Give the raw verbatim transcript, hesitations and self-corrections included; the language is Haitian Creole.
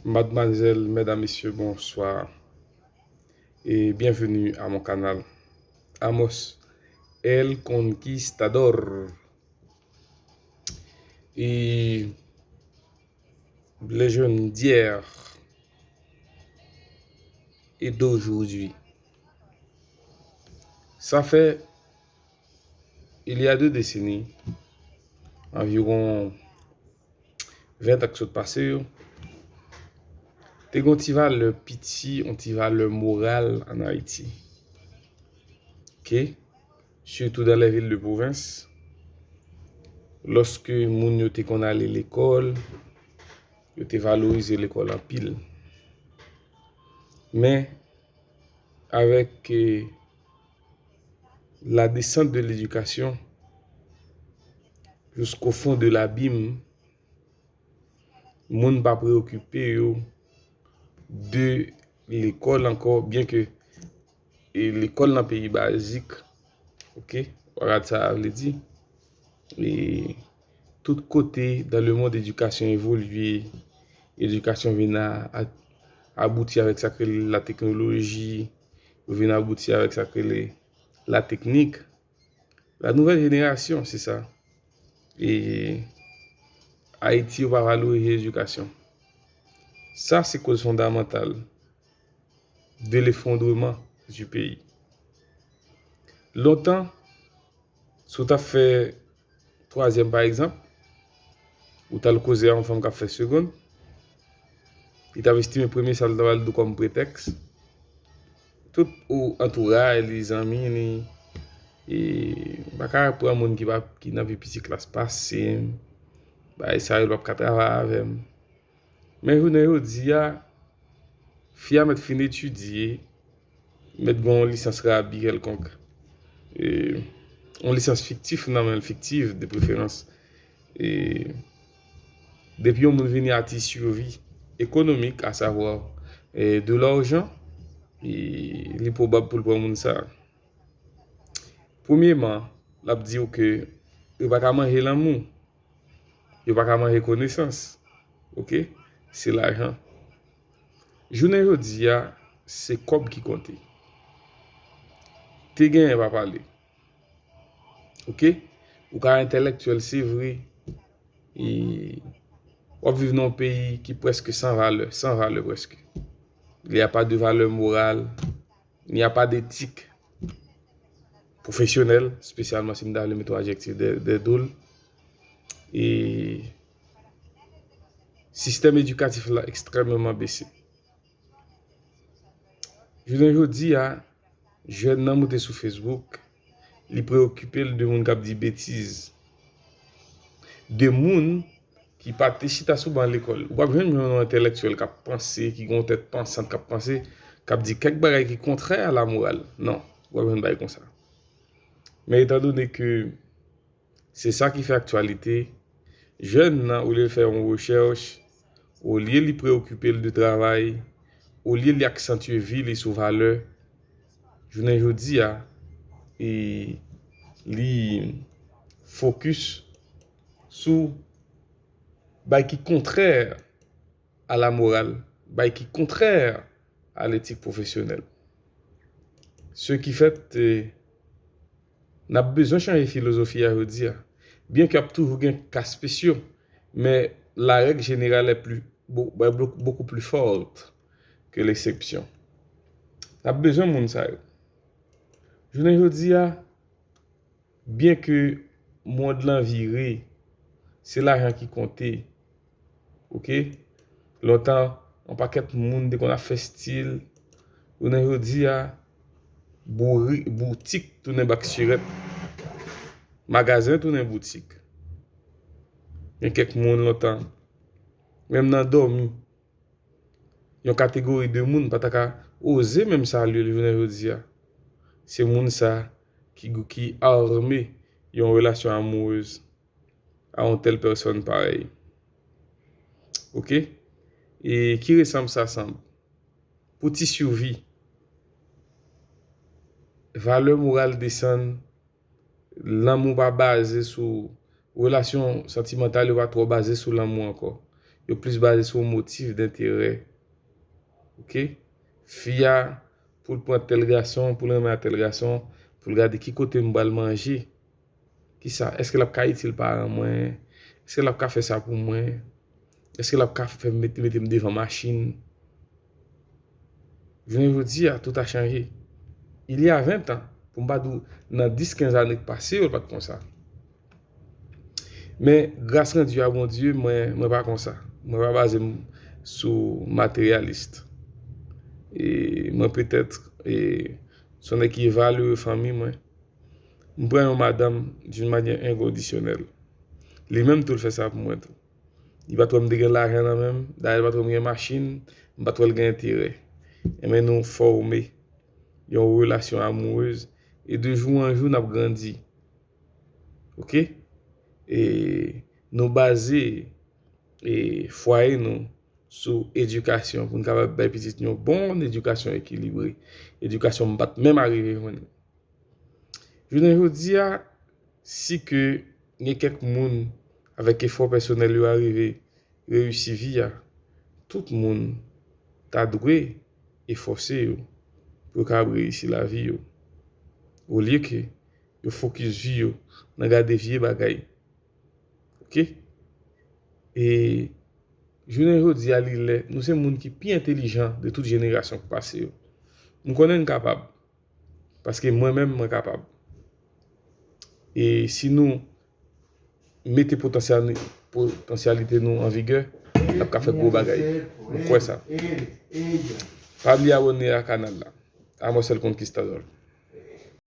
Mademoiselles, mesdames, messieurs, bonsoir et bienvenue à mon canal. Amos, el Conquistador. Et les jeunes d'hier et d'aujourd'hui. Ça fait, il y a deux décennies, environ ven tan k sot pase yo, te gen yon ti valè piti, yon ti valè moral ann Ayiti. Oke? Sitou dans les villes de province, lòske moun yo te konn ale lekòl, yo te valorize lekòl anpil. Men, avèk eh, la descente de l'éducation jusqu'au fond de l'abîme, moun pa preokipe yo de lekòl ankò, byen ke e, lekòl nan peyi bazik, oke, w a gad sa a vle di, e, tout kote dans le monde, edikasyon evolye, edikasyon vin a, a, abouti avèk sa k rele lateknoloji, yo vin abouti avèk sa k rele lateknik. La nouvelle génération, c'est ça. E Ayiti, yo pa valorize edikasyon. Sa, se koz fondamantal de l'effondrement du pays. Lontan, si w t ap fè twazyèm, pa egzanp, ou t al koze a yon fanm k ap fè segonn, li t ap estime premye sa l t ap al di w kòm pretèks, tout ou antouray li, zanmi li, e, m pa ka pran moun ki pa, ki nan pi piti klas pase m, bagay sa yo, l p ap ka travay avè m. Men jounen jodi a, fi a mèt fin etidye, mèt gen yon lisans rabi kèlkonk. E, yon lisans fiktif nan men l, fiktif de preferans. E, depi yon moun vini a ti sivi ekonomik, a savwa, e, de lajan, e, li pwobab pou l pran moun sa a. Premyeman, l ap di w ke yo pa ka manje lanmou. Yo pa ka manje konesans. Oke? Se lajan. Jounen jodi a, se kòb ki konte. Te genyen pa pale. Oke? Ou ka entèlektyèl, se vre. E w ap viv nan yon peyi ki prèske san valè, san valè prèske. Il y a pas de valeur morale, il n'y a pas d'éthique professionnelle, espesyalman si m ta vle mete yon adjektif dè, dè do l. E sistèm edikatif la ekstrèmeman bese. Jounen jodi a, jèn nan moute sou Facebook, li preokipe l de moun k ap di betiz. De moun ki pa te chita sou ban lekòl. Ou p ap jwenn yon entèlektyèl k ap panse, ki gen yon tèt pansant, k ap panse, k ap di kèk bagay ki kontrè a la moral. Non, ou p ap jwenn bagay konsa. Men etandone ke se sa ki fè aktyalite, jèn nan, olye l fè yon rechèch, olye li preokipe l de travay, olye li aksantye vi li sou valè, jounen jodi a, e li fokis sou bay ki kontrè a la moral, bay ki kontrè a letik pwofesyonèl. Ce qui fait, eh, n ap bezwen chanje filozofi a jodi a. Byen ke ap toujou gen ka spesyo, men la règle générale est plus, beau- beaucoup plus forte que l'exception. N ap bezwen moun sa yo. Jounen jodi a, byen ke mond lan vire, se lajan ki konte. Oke? Lontan, yon pakèt moun te konn ap fè stil. Jounen jodi a, bouri- boutik tounen bak sirèt. Magazen tounen boutik. Gen kèk moun lontan, menm nan dòmi, yon kategori de moun pa ta ka oze menm salye l jounen jodi a. Se moun sa ki, ki arme yon relasyon amourèz a yon tèl pèsòn parèy. Oke? E ki resanm sa sanm? Pou ti sivi, valè moral desann, lanmou pa baze sou, relasyon santimantal yo pa twò baze sou lanmou ankò. Yo plis baze sou yon motif denterè. Oke? Fi a, pou l pran tèl gason, pou l renmen a tèl gason, pou l gade ki kote m pral manje. Kisa? Èske l ap ka itil paran mwen? Èske l ap ka fè sa pou mwen? Èske l ap ka fè mete, mete m devan machin? Jounen jodi a, tout a chanje. Il y a vingt ans, pou m pa di w nan dis, kenz ane k pase yo, l pa t konsa. Men, gras randi a Bondye, mwen, mwen pa konsa. Mwen pa baze m sou materyalis. E mwen petèt, e, se yon nèg ki valere fanmi mwen. M pran yon madanm d'une manière inconditionnelle. Li menm tou, l fè sa pou mwen tou. Li pa t wè m te gen lajan nan men m, dayè, li pa t wè m gen machin, m pa t wè l gen enterè. Enben, nou fòme yon relasyon amourez, e de jou an jou, n ap grandi. Oke? E nou baze, e, fwaye nou sou edikasyon, pou n kapab bay pitit nou yon bon edikasyon ekilibre. Edikasyon m pa t menm arive jwenn. Jounen jodi a, si ke gen kèk moun avèk efò pèsonèl yo arive reyisi vi a, tout moun ta dwe efòse yo pou yo kapab reyisi lavi yo. Olye ke yo fokis vi yo nan gade vye bagay. Oke? E jounen jodi a, li lè, nou se moun ki pi entelijan de tout jenerasyon ki pase yo. M konnen n kapab. Paske mwen menm, mwen kapab. E si nou mete potansyal-, potansyalite nou an vigè, n ap ka fè gwo bagay. Mwen kwè sa. Pa bliye abòne a kanal la. A mwen sèl Konkistadò.